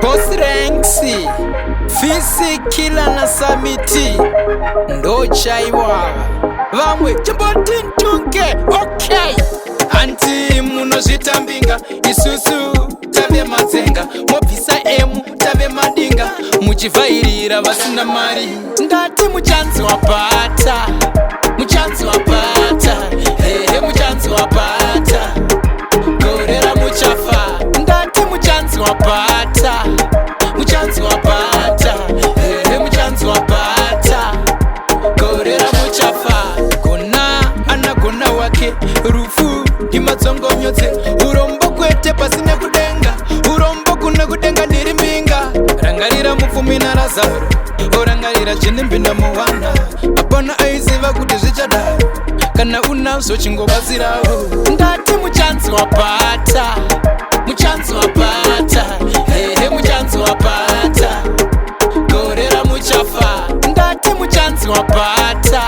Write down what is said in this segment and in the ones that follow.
Boss Ranks, Fisi Killer na Samiti ndochaiwa vamwe chimboti ntunge. Okay, hanti munozvitambinga, isusu tave madzenga, mobvisa emu tave madinga, muchivhairira vasina mari. Ndati muchanzi wabhata, muchanzi wabhata, hehe, muchanzi wabhata, gorera muchafa. Ndati muchanzi wabhata, muchanzi wabhata, hehe, muchanzi wabhata, gorera muchafa. Gona anagona wake, rufu ndimadzongonyodze, urombo kwete pasine kudenga, urombo kune kudenga ndiri mbinga. Rangarira mupfumi naRazaro, orangarira chinimbi muwana, hapana aiziva kuti zvichadaro. Kana unazvo chingobatsirawo. Ndati muchanzi wabhata, muchanzi wabhata, hehe, muchanzi wabhata, gorera muchafa. Ndati muchanzi wabhata,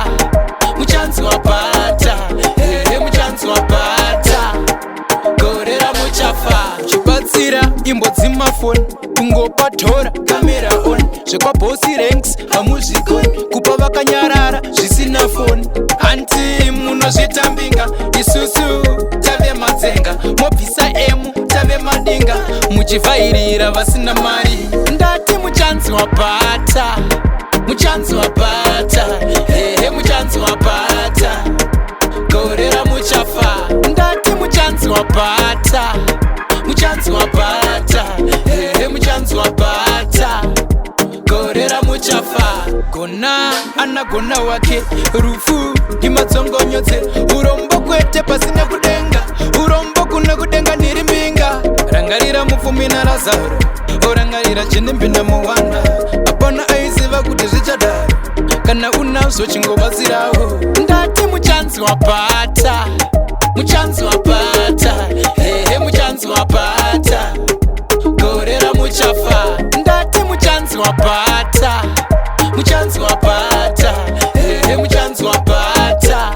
muchanzi wabhata, hehe, muchanzi wabhata, gorera muchafa. Chibatsira imbodzimafoni kungopa tora camera on, zvekwaBoss Ranks hamuzvikoni, kupa vakanyarara zvisina foni. Hanti munozvitambinga, isusu tave madzenga, mobvisa emu tave madinga, muchivhairira vasina mari. Ndati muchanzi wabhata, muchanzi wabhata, hehe, muchanzi wabhata, gorera muchafa. Ndati muchanzi wabhata, muchanzi wabhata, hehe, muchanzi wabhata, gorera muchafa. Gona anagona wake, rufu ndimadzongonyodze, urombo kwete pasine kudenga, urombo kune kudenga ndiri mbinga. Rangarira mupfumi naRazaro, orangarira chinimbi muwana, hapana aiziva kuti zvichadaro. Kana unazvo chingobatsirawo. Ndati muchanzi wabhata, muchanzi wabhata, hehe, muchanzi wabhata, gorera muchafa. Ndati muchanzi wabhata, muchanzi wabhata, hehe, muchanzi wabhata,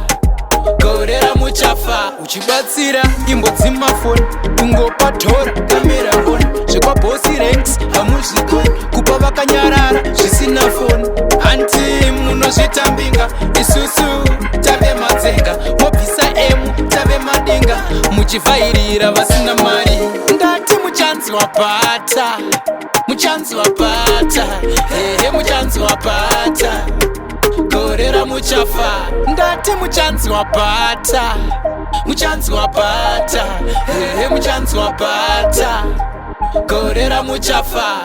gorera muchafa. Uchibatsira imbodzimafoni kungopa tora camera on, zvekwaBoss Ranks hamuzvikoni, kupa vakanyarara zvisina foni. Hanti munozvitambinga, isusu tave madzenga, mobvisa emu tave madinga, muchivhairira vasina mari. Ndati muchanzi wabhata, muchanzi wabhata, hehe, muchanzi wabhata, gorera muchafa. Ndati muchanzi wabhata, muchanzi wabhata, hehe, muchanzi wabhata, gorera muchafa.